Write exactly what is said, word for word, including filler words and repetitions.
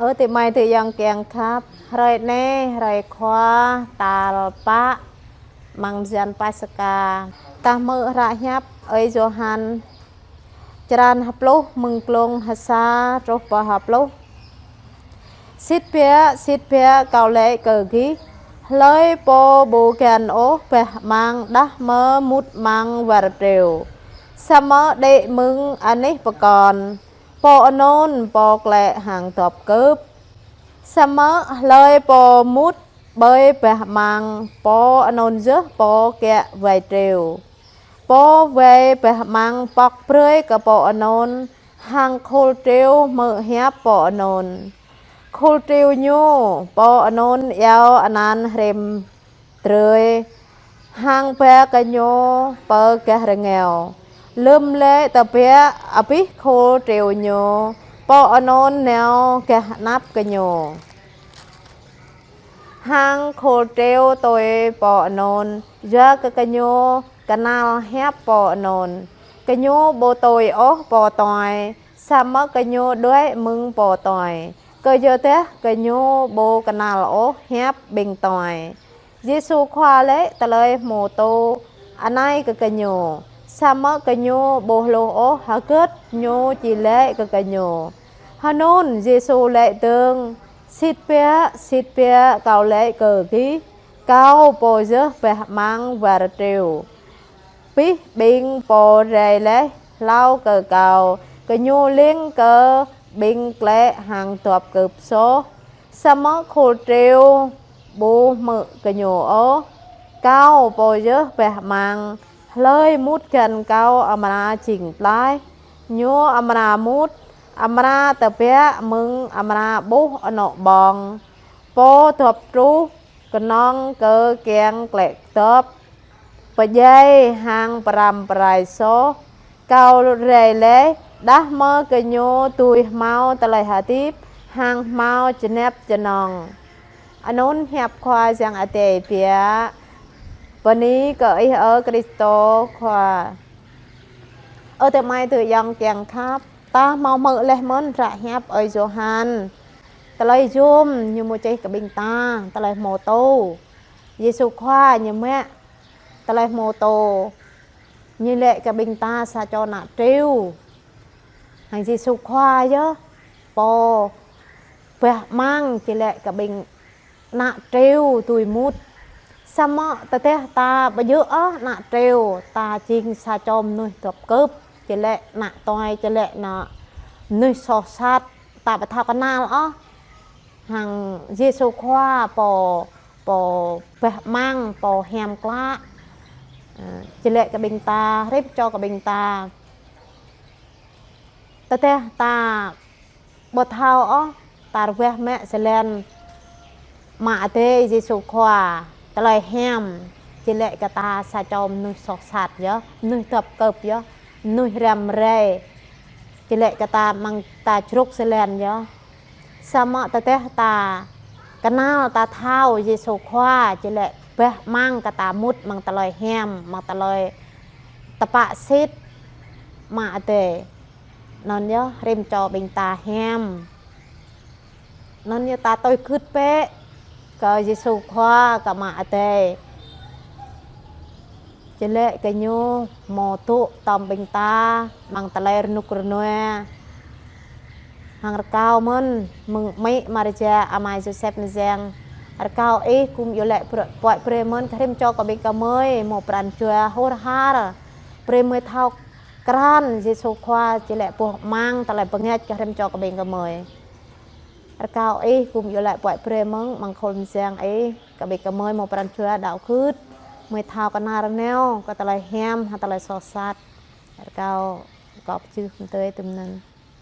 Ơ adơi amai adơi ayŏng kiăng khăp, hrơi anai, hrơi Khua tal pă amăng bơyan Paskha. Ta hmư̆ hră hiăp Ơi Yôhan, črăn hapluh, mơ̆ng glông hasa truh pơ hapluh. Sĭt biă, sĭt biă, Kâo laĭ kơ gih, hlơi pô ƀu găn ôh bah amăng đah mơ̆ mŭt amăng war triu, samơ̆ đĭ mơ̆ng anih pơkŏn, pô anŭn pô klĕ hăng dŏp kưp. Samơ̆ hlơi pô mŭt ƀơi bah amăng, pô anŭn yơh pô kiă wai triu. Pô wai bah amăng pŏk brơi kơ pô anŭn, hăng khul triu hmư̆ hiăp pô anŭn. Khul triu ñu, pô anŭn iâu anăn Rĭm Drơi, hăng ba kơ ñu pơ gah rơngiao. Lơ̆m laĭ tơbiă abih khul triu ñu, pô anŭn nao gah anăp gơñu. Hăng khul triu tui pô anŭn, yua kơ gơñu kơnăl hiăp pô anŭn. Gơñu ƀu tui ôh pô tuai, samơ̆ gơñu đuaĭ mơ̆ng pô tuai, kơyua dah gơñu ƀu kơnăl ôh hiăp ƀing tuai. Yêsu Khua laĭ tơlơi hmâo tô anai kơ gơñu, samơ̆ gơñu ƀu hluh ôh hơgĕt Ñu či laĭ kơ gơñu. Hơnŭn Yêsu laĭ dơ̆ng: Sĭt biă, sĭt biă, Kâo laĭ kơ gih, Kâo pô yơh bah amăng war triu. Abih ƀing pô rai laih hlâo kơ Kâo, gơñu lêng kơ ƀing klĕ hăng dŏp kưp soh, samơ̆ khul triu ƀu hmư̆ gơñu ôh. Kâo pô yơh bah amăng, hlơi mŭt găn Kâo amra jing tlaih. Ñu amra mŭt, amra tơbiă mơ̆ng amra ƀuh anŏ ƀơ̆ng. Pô dŏp truh kơnơ̆ng kơ kiăng klĕ dŏp, pơdjai hăng pơrăm pơrai soh. Kâo rai laih đah mơ̆ gơñu dưi hmâo tơlơi hơdip hăng hmâo čơnăp čơnơ̆ng. Anŭn hiăp Khua Yang Adai biă. Bơni kơ Ih, ơ Krist Khua. Ơ adơi amai adơi ayŏng kiăng khăp, ta hmâo hmư̆ laih mơ̆n hră hiăp Ơi Yôhan. Tơlơi yôm ñu mơ̆ čih kơ ƀing ta tơlơi hmâo tô. Yêsu Khua ñu mă tơlơi hmâo tô, ñu laĭ kơ ƀing ta sa čô ană triu. Hăng Yêsu Khua yơh pô bah amăng či laĭ kơ ƀing ană triu dưi mŭt. Samơ̆ tơdah ta ƀu djơ̆ ôh ană triu, ta jing sa čô mơnuih dŏp kưp, či laĭ ană tuai, či laĭ ană mơnuih soh sat, ta ƀu thâo kơnăl ôh. Hăng Yêsu Khua pô, pô bah amăng, pô hiam klă, či laĭ kơ ƀing ta, rĭm čô kơ ƀing ta. Tơdah ta ƀu thâo ôh, ta rơweh mă jơlan Ama Adai Yêsu Khua, tơlơi hiam, či laĭ kơ ta sa čô mơnuih soh sat yơh, mơnuih dŏp kưp yơh, mơnuih răm rai, či laĭ kơ ta amăng ta čruk jơlan yơh. Samơ̆ tơdah ta kơnăl ta thâo Yêsu Khua, či laĭ bah amăng kơ ta mŭt amăng tơlơi hiam, amăng tơlơi tơpă sĭt Ama Adai. Anŭn yơh rĭm čô ƀing ta hiam. Anŭn yơh ta tui gưt bĕ kơ Yêsu Khua, kơ Ama Adai. Či laĭ kơ Ñu hmâo dŏ tơm ƀing ta amăng tơlơi rơnŭk rơnua. Hăng rơkâo mơ̆n mơ̆ng Amĭ Maria, Ama Yôsep mơyang. Rơkâo Ih gum iâu laĭ brơi, puăi brơi mơ̆n kơ rĭm čô kơ ƀing gơmơi hmâo pran jua hur har. Brơi gơmơi thâo krăn Yêsu Khua či laĭ boh amăng tơlơi bơngač kơ rĭm čô kơ ƀing gơmơi. Rơkâo Ih gum iâu laĭ puăi brơi mơ̆ng amăng khul mơyang Ih, kơ ƀing gơmơi hmâo pran jua đaŏ gưt, gơmơi thâo kơnăl rơngiao kơ tơlơi hiam hăng tơlơi soh sat. Rơkâo, rơkâo pơjưh mơtơi tui anŭn.